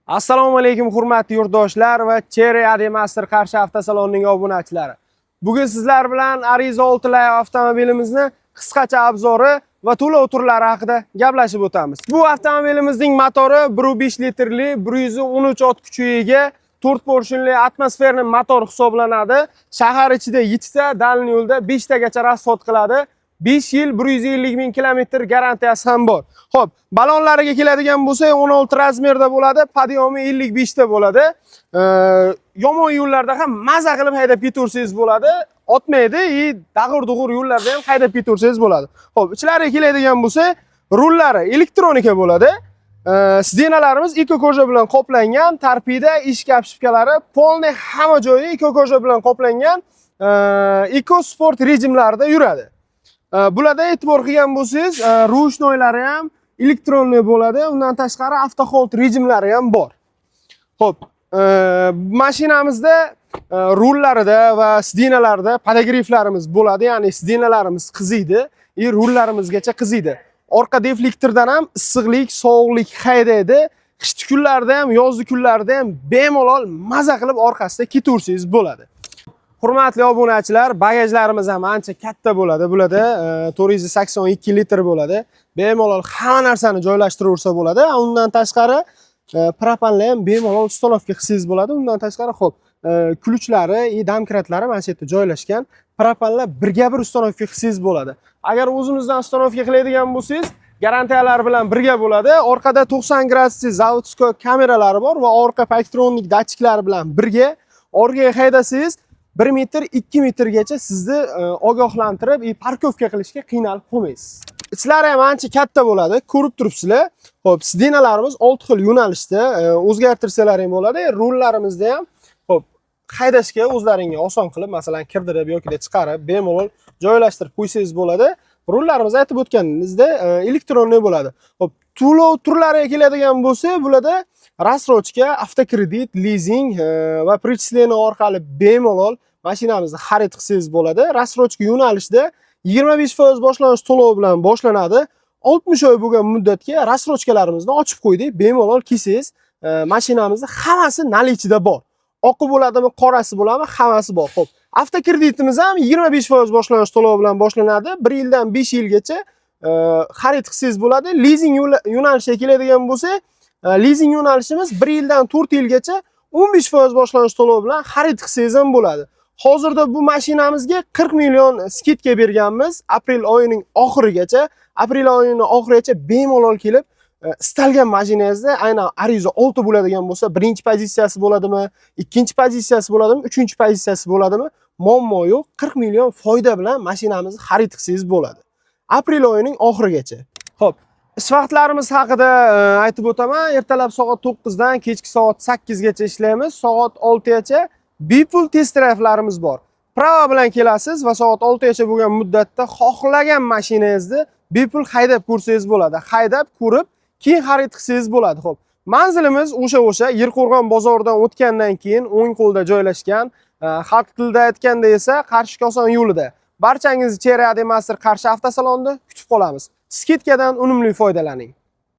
Assalomu alaykum, hurmatli yurtdoshlar va Chery AD Master Qarshi avtosalonining obunachilari. Bugun sizlar bilan Arrizo 6 Live avtomobilimizni qisqacha обзор i va to'lov turlari haqida gaplashib o'tamiz. Bu avtomobilimizning motori 1.5 litrli, 113 ot kuchiga ega 4 поршень li атмосферный motor hisoblanadi. Shahar ichida 7 ta, дальний yo'lda 5 tagacha расход qiladi. 5 yil 150 ming kilometr garantiyasi ham bor. Xo'p, balonlariga keladigan bo'lsak, 16 размер da bo'ladi, подъём i 55 ta bo'ladi. Yomon yo'llarda ham maza qilib haydab ketaversangiz bo'ladi. Otmaydi и dag'ur-dug'ur yo'llarda ham haydab ketaversangiz bo'ladi. Xo'p, ichlariga keladigan bo'lsak, rullari elektronika bo'ladi. Сиденья larimiz эко кожа bilan qoplangan, торпеда, eshik обшивка lari, полный hamma joyi эко кожа bilan qoplangan. Eco sport rejimlarida yuradi. Bularda e'tibor qilgan bo'lsangiz, ручной lari ham электронный bo'ladi. Undan tashqari авто hold rejimlari ham bor. Xo'p, mashinamizda rullarida va сиденья larda подогрев larimiz bo'ladi, ya'ni сиденья larimiz qiziydi и rullarimizgacha qiziydi. Orqa дефлектор dan ham issiqlik, sovuqlik haydaydi. Qishki kunlarda ham, yozgi kunlarda ham bemalol maza qilib orqasida ketaversangiz bo'ladi. Hurmatli obunachilar, bagajlarimiz ham ancha katta bo'ladi. Bularda 482 litr bo'ladi. Bemalol hamma narsani joylashtiraversa bo'ladi. Undan tashqari propanlar ham bemalol установка qilsangiz bo'ladi. Undan tashqari, xo'p, ключ lari и домкрат lari mana shu yerda joylashgan. Propanlar birga bir установка qilsangiz bo'ladi. Agar o'zimizdan установка qiladigan bo'lsangiz, garantiyalar bilan birga bo'ladi. Orqada 90 gradusli заводской kameralari bor va orqa парктроник datchiklari bilan birga orqaga haydasangiz, 1 metr, 2 metrgacha sizni ogohlantirib и парковка qilishga qiynalib qolmaysiz. Ichlari ham ancha katta bo'ladi, ko'rib turibsizlar. Xo'p, сиденья larimiz 6 xil yo'nalishda o'zgartirsalar ham bo'ladi. Rullarimizda ham, xo'p, haydashga o'zlaringga oson qilib, masalan, kirdirib yoki chiqarib, bemalol joylashtirib qo'ysangiz bo'ladi. Rullarimiz, aytib o'tganimizda, электронный bo'ladi. Xo'p, to'lov turlariga keladigan bo'lsak, bularda рассрочка, avtokredit, lizing va перечисление orqali bemalol mashinamizni xarid qilsangiz bo'ladi. Рассрочка yo'nalishida 25% boshlang'ich to'lov bilan boshlanadi. 60 oy bo'lgan muddatga рассрочка larimizni ochib qo'ydik. Bemalol kelsangiz, mashinamizni hammasi наличие da bor. Oqi bo'ladimi, qorasi bo'ladimi, hammasi bor. Xo'p, avtokreditimiz ham 25% boshlang'ich to'lov bilan boshlanadi. 1 yildan 5 yilgacha xarid qilsangiz bo'ladi. Lizing yo'nalishiga keladigan bo'lsak, lizing yo'nalishimiz 1 yildan 4 yilgacha 15% boshlang'ich to'lov bilan xarid qilsangiz ham bo'ladi. Hozirda bu mashinamizga 40 million скидка berganmiz aprel oyining oxirigacha. Aprel oyining oxirigacha bemalol kelib, istalgan mashinangizda, aynan Arrizo 6 bo'ladigan bo'lsa, birinchi pozitsiyasi bo'ladimi, ikkinchi pozitsiyasi bo'ladimi, uchinchi pozitsiyasi bo'ladimi, muammo yo'q. 40 million foyda bilan mashinamizni xarid qilsangiz bo'ladi. Aprel oyining oxirigacha. Xo'p, ish vaqtlarimiz haqida aytib o'taman. Ertalab soat 9 dan kechki soat 8 gacha ishlaymiz. Soat 6 gacha bepul test drive'larimiz bor. Права bilan kelasiz va soat 6 gacha bo'lgan muddatda xohlagan mashinangizni bepul haydab ko'rsangiz bo'ladi. Haydab ko'rib, keyin xarid qilsangiz bo'ladi. Xo'p, manzilimiz o'sha Yerqo'rg'on bozoridan o'tgandan keyin o'ng qo'lda joylashgan, xalq tilida aytganda esa Qarshi Koson yo'lida. Barchangizni Chery AD Master Qarshi avtosalonida kutib qolamiz. Скидка dan unumli foydalaning.